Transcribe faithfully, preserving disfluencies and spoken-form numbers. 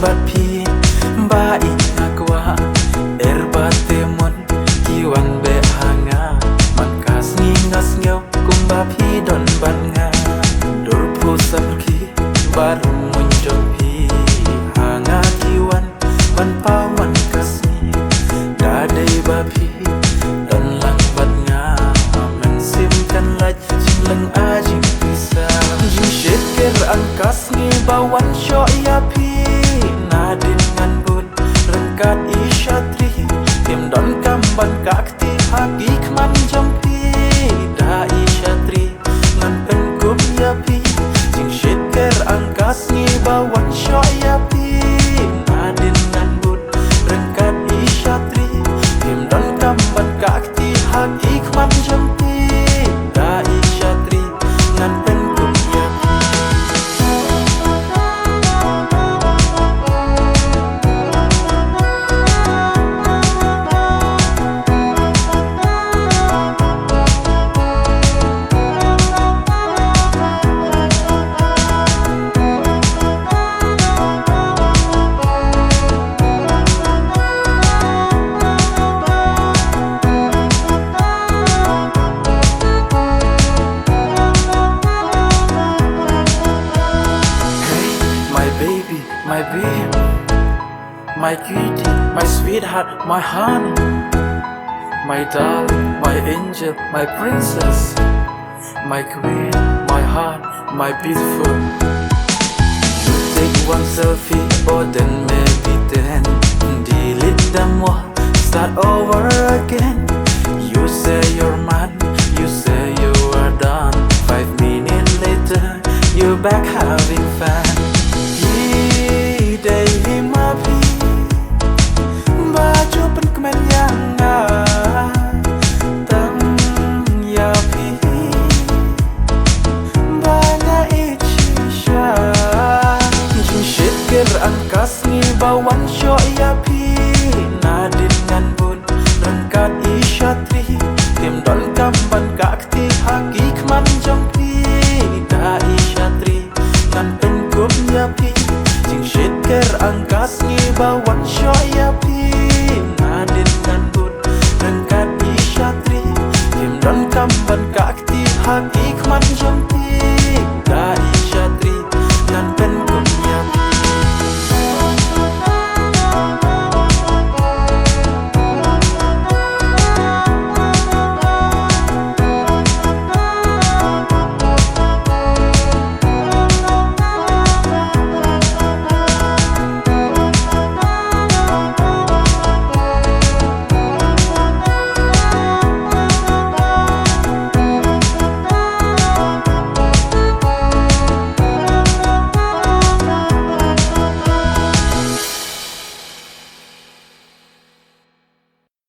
bad phi, ba i nga kwah, er ba te mon ki wan beh ha nga. Man ka sngi nga sngew kumba phi don bad nga. Dur phu san ki barum mun jong phi, ha nga ki wan ban paw man ka sngi. Da dei ba phi don lang bad nga, mynsiem kan lait jinglang a jingpisa. Jingshit ker ang ka sngi ba wan shoh ïa phi. Nadien ngan bud ryngkat i shatri, im don kam ban kah kti ha ki khmat jong phi. Da i shatri ngan pynkup ïa phi. Jingshit ker ang ka sngi ba wan shoh ïa phi. Nadien ngan bud ryngkat i shatri, im don kam ban kah kti ha ki khmat jong phi. Da i shatri ngan pynkup ïa phi. Hey, my baby, my babe, my cutie, my sweetheart, my honey, my darling, my angel, my princess, my queen, my heart, my beautiful. You take one selfie, oh then maybe ten. Delete them all, start over again. You say you're mad, you say you are done. Five minutes later, you back having fun. Ki dei hi ma phi ba ju pynkmen ïa nga, tang ïa phi ba nga ïeit shisha. Jingshit ker ang ka sngi ba wan shoh ïa phi. Nadien ngan bud ryngkat i shatri, im don kam ban kah kti ha ki khmat jong phi. Da i shatri ngan pynkup ïa phi. Jingshit ker ang ka sngi ba wan shoh ïa phi. Nadien ngan bud ryngkat i shatri, im don kam ban kah kti ha ki khmat jong phi.